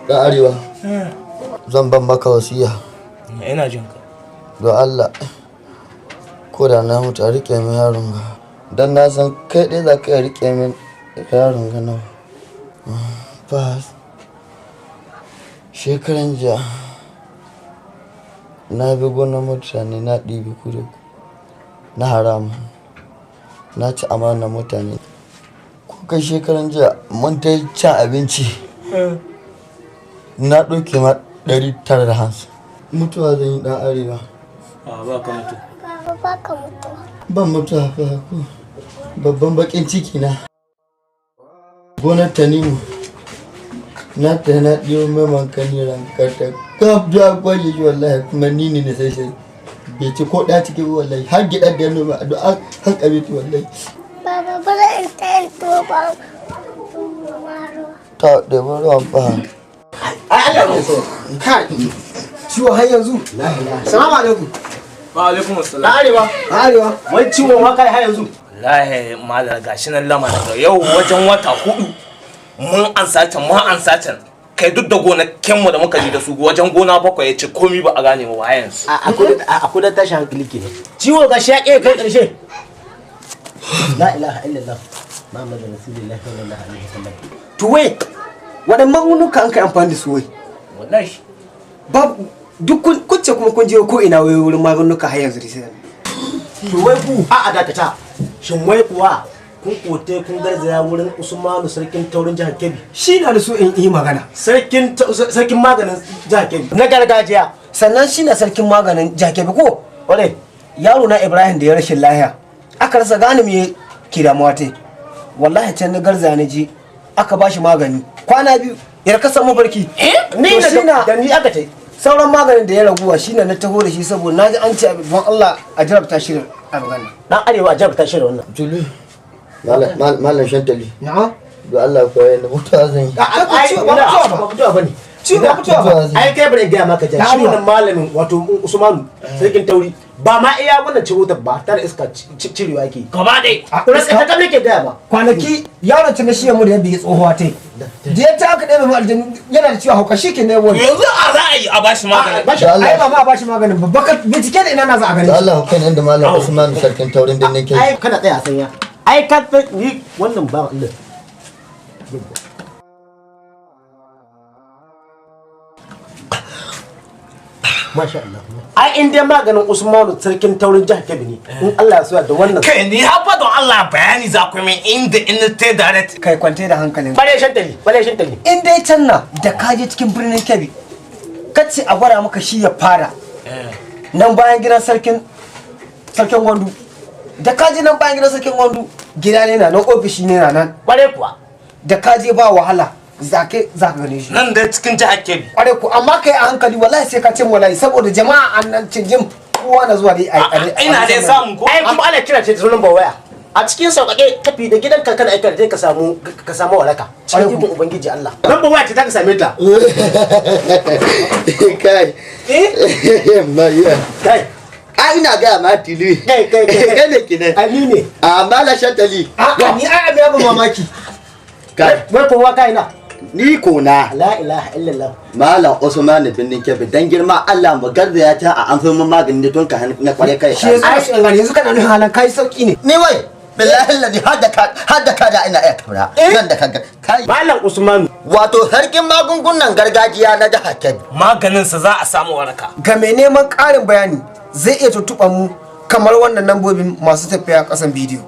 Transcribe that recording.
Da arewa zan ban maka wasiya. Ina jin ka. Don Allah, ko da na mutu, a rike min yaron ga, don na san kai ɗaya za ka iya rike min yaron ga nawa. Ba shekaran jiya na bi gonar mutane, na ɗibi kuɗi na haram, na ci amanar mutane. Ko kai, shekaran jiya mun ta cin abinci, na ɗauke ma 950. Mutuwa zan yi, ɗan arewa. A ba ka mutu. Baba, ba ka mutuwa. Ban mutuwa fa. Ko babban bakin ciki na, gonar Tanimu na ta na ɗiyo mai mankani, rankarta kaf da kwaje shi wallahi. Kuma ni ne na sai sai bai ci ko ɗaya ciki ba wallahi. Har gidan da ya noma a duk an hankabe ta wallahi. Baba, bari in ta yin toba ruwa. Ta ɗebi ruwan fa. Ai Allah ne so kai ciwo har yanzu. Salamu alaikum. Wa alaikum assalam. Na arewa, na arewa, wai ciwon wa kai har yanzu? Wallahi malam, gashi nan lamarin ga yau wajen wata 4 mun an sacen, mun an sacen kai duk da gonakin mu da muka ji da su wajen gona bakwai, ya ce komi ba a gane mu ba har yanzu. A kudin tashin hankali kenan. Ciwo ga shi ya ƙe kai ƙarshe. La ilaha illallah Muhammadu Rasulullahi sallallahu alaihi wasallam. To wai waɗannan magungunan an kai amfani da su wai? Wallahi. Babu duk kun kuce kuma kun je ko ina wai wurin magungunan har yanzu dai sai. To wai ku, a dakata. Shin wai kuwa kun kote kun garzaya wurin Usmanu, sarkin taurin jihar Kebbi? Shi na da su in yi magana. Sarkin maganin jihar Kebbi na gargajiya. Sannan shi na sarkin maganin jakebi ko? Wale. Yaro na Ibrahim da ya rashin lahiya, aka rasa gane me ke damuwa tai, wallahi can na garzaya na je aka bashi magani, kwana 2 ya kasa mafarki. Ni To shi na da ni aka tai. Sauran maganin da ya raguwa shi na taho da shi, saboda na ji an ce don Allah a jarabta shi da abin. Dan arewa, a jarabta shi da wannan. Tulu, malam Shantali. Na'am. Don Allah ko yana mutuwa zan yi. A ciwo ba mutuwa ba. Ba mutuwa bane. Ciwo ba mutuwa ba. Mutuwa zan yi. Ai kai, bari in gaya maka jan Na shi arewa. wannan malamin, wato Usmanu sarkin tauri, ba ma iya wannan ciwo ba tare iska cirewa yake. Gaba dai. A Kuma ta kam nake gaya ma. Kwanaki yaron ta na shi mu da ya bigi tsohuwa tai, da ya ta aka ɗebe mu aljanu, yana da ciwo hauka shi ke ne wani. Yanzu a za a yi a bashi maganin. Bashi. Da Allah. Ai ba ma a bashi maganin ba, baka bincike da ina na za a gane Da shi. Allah, kan inda malam Usman sarkin taurin din nake. Ai kana tsaya a sanya, ai ka ni wannan ba Allah. Masha Allah. Ai in dai maganin Usmanu sarkin taurin jihar Kebbi ne, in Allah ya soya da wannan. Kai, ni hafa don Allah bayani za ku min inda in ta direct. Kai, kwante da hankalin. Bare shantali, bare shantali. In dai can na da ka je cikin birnin Kebbi, kace a gwada maka shi ya fara nan bayan gidan sarkin Gwandu. Da ka je nan bayan gidan sarkin Gwandu, gida ne na nan, ofishi ne na nan. Bare kuwa. Da ka je ba wahala, zake za ka gane shi. Nan da cikin jihar Kebbi? Kware ku, amma kai a hankali wallahi, sai ka ce wallahi, saboda jama'a an nan cinjin kowa na zuwa dai a Ina dai samun ko? Ai kuma ana kira ce da sunan waya. A cikin sauƙaƙe tafi da gidan ka, kana aika da ka samu waraka. Cikin ikon Ubangiji Allah. Lambar waya ce ta ka same ta. Kai. Eh? Ma iya. Kai. Ai ina gaya ma, Tulu. Kai, kai, kai. Kai ne kenan. Ai ni ne. A malam Shantali. A ni ai abin ya ban mamaki. Kai. Wai kowa kai na. Ni ko na. La ilaha illallah. Malam Usman binnin Kebbi, dan girma Allah mu garzaya ta a an fi mun magani da tonka na kware kai. Shi yanzu shi gane, yanzu kana nuna halan kai sauki ne. Ni wai billahi ladi hadda ka da ina iya kabra nan da kaga kai. Malam Usmanu. Wato sarkin magungunan gargajiya na jihar Kebbi. Maganin sa za a samu waraka. Ga mai neman ƙarin bayani zai iya tuntuɓa mu kamar wannan lambobin masu tafiya ƙasan bidiyo.